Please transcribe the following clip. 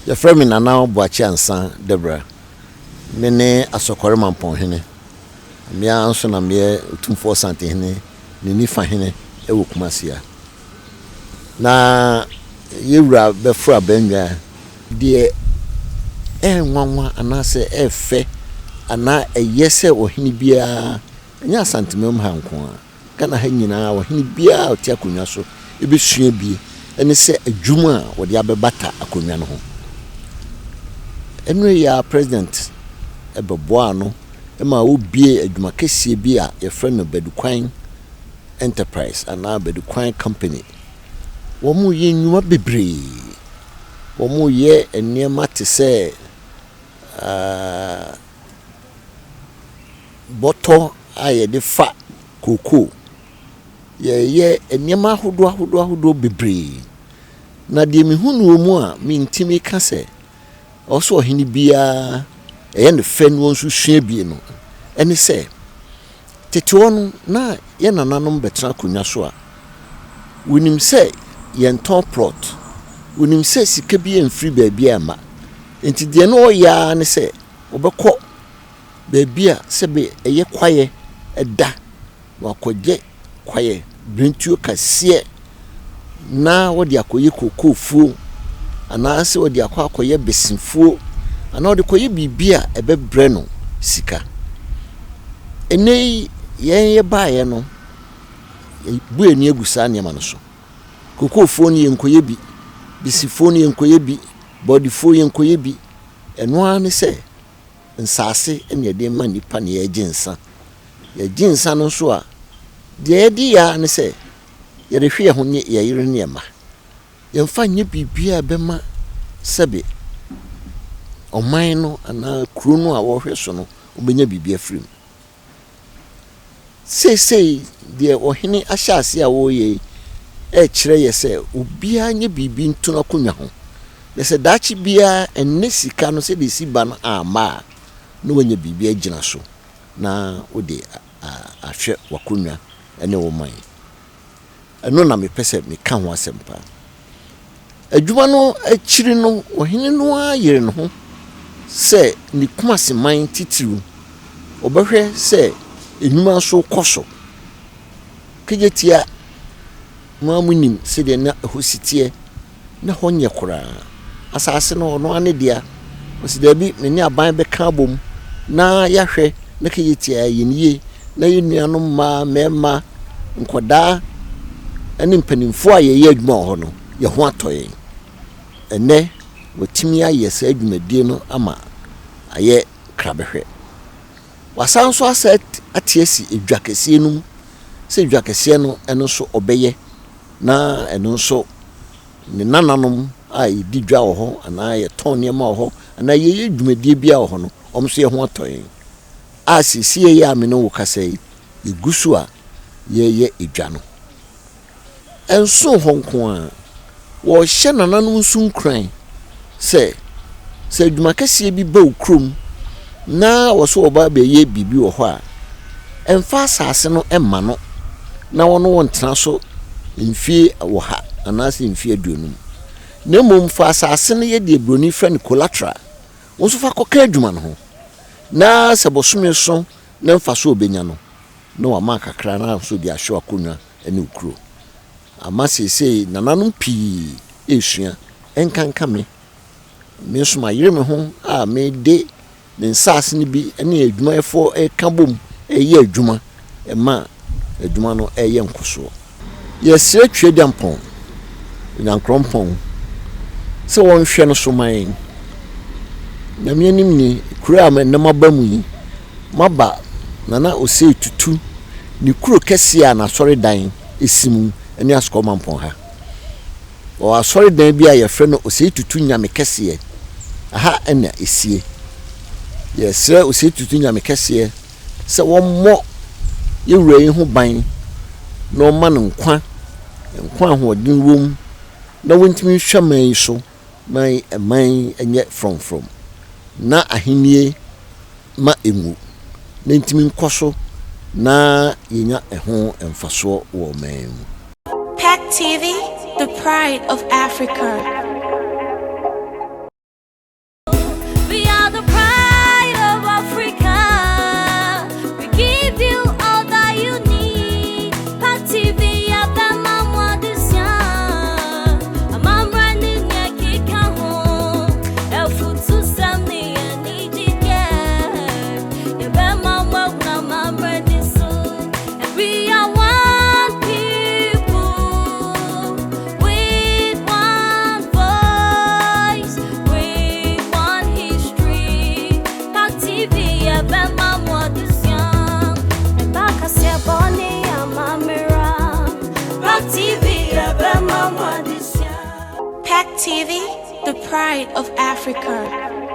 Yɛfrɛ me Nana Boakye Ansah Deborah. Me ne Asɔkɔre Mampɔnhene. Me ara nso na meyɛ Otumfoɔ Santehene ne Nifa hene wɔ Kumasi ha. Na yɛn wura bɛforo abannwa. Deɛ ɛyɛ nwanwa anaasɛ ɛyɛ fɛ anaa ɛyɛ sɛ ɔhene biara, ɛnyɛ Asanteman ha nko ara, Ghana ha nyinaa ɔhene biara a ɔte akonnwa so bɛsua bi ne sɛ adwuma a wɔde abɛbata akonnwa no ho. Ɛno yi ara President bɛboaa no ma wobiee adwuma kɛseɛ bi a yɛfrɛ no Badukwan Enterprise anaa Badukwan Company. Wɔyɛ nnwuma bebree. Wɔyɛ nneɛma te sɛ bɔtɔ a yɛde fa kookoo. Yɛyɛ nneɛma ahodoɔ ahodoɔ ahodoɔ bebree. Na deɛ mehu no wɔ mu a mentumi ka sɛ ɛwɔ sɛ ɔhene biara ɛyɛ no fɛ na ɔnso sua bi no ɛne sɛ, tete hɔ no na yɛn nananom bɛtena akonnwa so a, wɔnim sɛ yɛntɔn plot, wɔnim sɛ sika bi mfiri baabi a mma. Nti deɛ na ɔyɛ ara ne sɛ ɔbɛkɔ baabi a sɛbe ɛyɛ kwaeɛ da na wakɔgye kwaeɛ birentuo kɛseɛ na wɔde akɔyɛ kookoofuo anaasɛ wɔde akɔ akɔyɛ besifuo anaa wɔde kɔyɛ biribi a ɛbɛbrɛ no sika. Ɛnnɛ yi yɛn yɛbaeɛ no, yɛbu yɛn ani agu saa nneɛma no so. Kookoofuo no yɛnkɔyɛ bi, besifuo no yɛnkɔyɛ bi, bɔdefuo yɛnkɔyɛ bi. Ɛno ara ne sɛ nsaase na yɛde ma nnipa na yɛregye nsa. Yɛgye nsa no nso a, deɛ yɛde yɛ ara ne sɛ yɛde hwɛ yɛn ho ne yɛn yere ne yɛn mma. Yɛmfa nyɛ biribiara a ɛbɛma sɛbe ɔman no anaa kuro no a wɔrehwɛ so no wɔbɛnya biribi afiri mu. Seesei deɛ ɔhene ahyɛ aseɛ a wɔreyɛ yi rekyerɛ yɛ sɛ obiara nyɛ biribi nto n'akonnwa ho. Na sɛ daakye biara ɛnnɛ sika no sɛdeɛ ɛsi ba no amma a, na wanya biribi agyina so na wode ahwɛ w'akonnwa ne wo man. Ɛno na mepɛ sɛ meka ho asɛm paa. Adwuma no akyiri no, ɔhene no ara yere ne ho sɛ ne Kumasi man titiriw, ɔbɛhwɛ sɛ nnwuma nso kɔ so. Kejetia, mo ara munim sɛdeɛ na ɛhɔ si teɛ. Na hɔ nyɛ koraa. Asase no, ɔno ara ne dea. Ɔsi daabi, me ne aban bɛka abom na yɛahwɛ na Kejetia ayɛ no yie na yɛn nuanom mmaa, mmarima, nkwadaa ne mpanimfoɔ a yɛyɛ adwuma wɔ hɔ no, yɛn ho atɔ yɛn. Ɛnnɛ, wɔatumi ayɛ saa dwumadie no ama ayɛ krabɛhwɛ. Wasan nso asa ate asi dwa kɛseɛ no mu sɛ dwa kɛseɛ no, ɛno nso ɔbɛyɛ na ɛno nso ne nananom a yɛdi dwa wɔ hɔ anaa yɛtɔn nneɛma wɔ hɔ anaa yɛyɛ dwumadie biara wɔ hɔ no, wɔn nso yɛn ho atɔ yɛn. A seesei yi a me ne wo kasa yi, yɛgu so a yɛreyɛ edwa no. Ɛnso hɔ nko ara, wɔrehyɛ nananom nso nkuran sɛ, sɛ adwuma kɛseɛ bi ba wo kurom na wɔ so wɔba abɛyɛ biribi wɔ hɔ a, ɛmfa asase no mma no na wɔne wo ntena so mfie ɔha anaasɛ mfie aduonum. Na mmom fa asase no yɛ deɛ buroni frɛ no collateral. Wo nso fa kɔka adwuma no ho. Na sɛ bosome so na mfasoɔ a ɔbɛnya no, na wama kakra na nso de ahyɛ w'akonnwa ne wo kuro. Ama seesei nananom pii resua, ɛnkanka me. Me nso mayere me ho a mede me nsaase no bi ne adwumayɛfoɔ reka bom reyɛ adwuma ma adwuma no reyɛ nkɔsoɔ. Yɛsrɛ Tweaduampɔn, Onyankorɔmpɔn, sɛ wɔnhwɛ no so ma yɛn. Nyame anim ni, kuro a ɛnnɛ maba mu yi, maba Nana Osei Tutu ne kuro kɛseɛ a n'asɔredan si mu ne Asukɔ Mampɔn ha. Wɔwɔ asɔredan bi a yɛfrɛ no Osei Tutu Nyame Kɛseɛ. Aha na ɛsie. Yɛsrɛ Osei Tutu Nyame Kɛseɛ sɛ wɔmmɔ yɛn wura yi ho ban na ɔmma no nkwa, nkwa a ahoɔden wom na wɔntumi nhwɛ man yi so ma man yi nyɛ frɔmfrɔm na ahennie ma ɛnwu na ɛntumi nkɔ so na yɛnya ɛho mfasoɔ wɔ ɔman yi mu. Pack TV, the pride of Africa. TV, the pride of Africa.